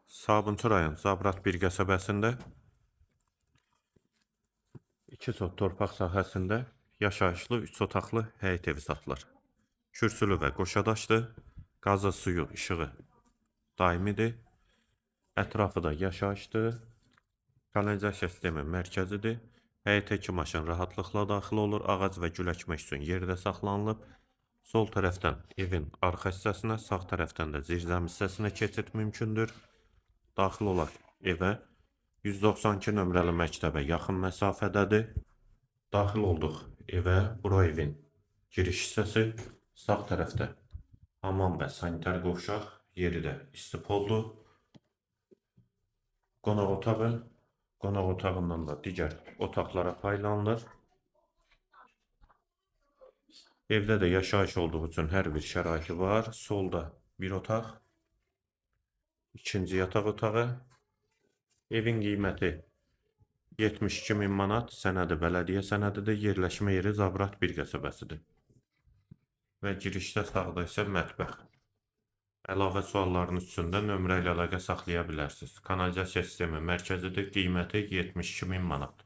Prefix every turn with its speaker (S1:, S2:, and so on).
S1: Sabunçu rayon Zabrat bir qəsəbəsində 2 sot torpaq sahəsində yaşayışlı 3 otaqlı həyət evi satılır. Kürsülü və qoşadaşlı, qazı, suyu, işığı daimidir. Ətrafı da yaşayışdır. Kanalizasiya sistemi mərkəzidir. Həyətə 2 maşın rahatlıqla daxil olur. Ağac və gül əkmək üçün yerdə saxlanılıb. Sol tərəfdən evin arxa hissəsinə, sağ tərəfdən də zirzəmi hissəsinə keçid mümkündür. Daxil olaq evə 192 nömrəli məktəbə yaxın məsafədədir. Daxil olduq evə. Bura evin giriş hissəsi. Sağ tərəfdə hamam və sanitar qovşaq, yeri də istipoldur. Qonaq otağı, qonaq otağından da digər otaqlara paylanılır. Evdə də yaşayış olduğu üçün hər bir şəraiti var. Solda bir otaq, ikinci yataq otağı. Evin qiyməti 72 min manat, sənədi bələdiyyə sənədidir. Yerləşmə yeri Zabrat bir qəsəbəsidir. Və girişdə sağda isə mətbəx. Əlavə suallarınız üçün də nömrə ilə əlaqə saxlaya bilərsiniz. Kanalizasiya sistemi mərkəzidir. Qiyməti 72 min manat.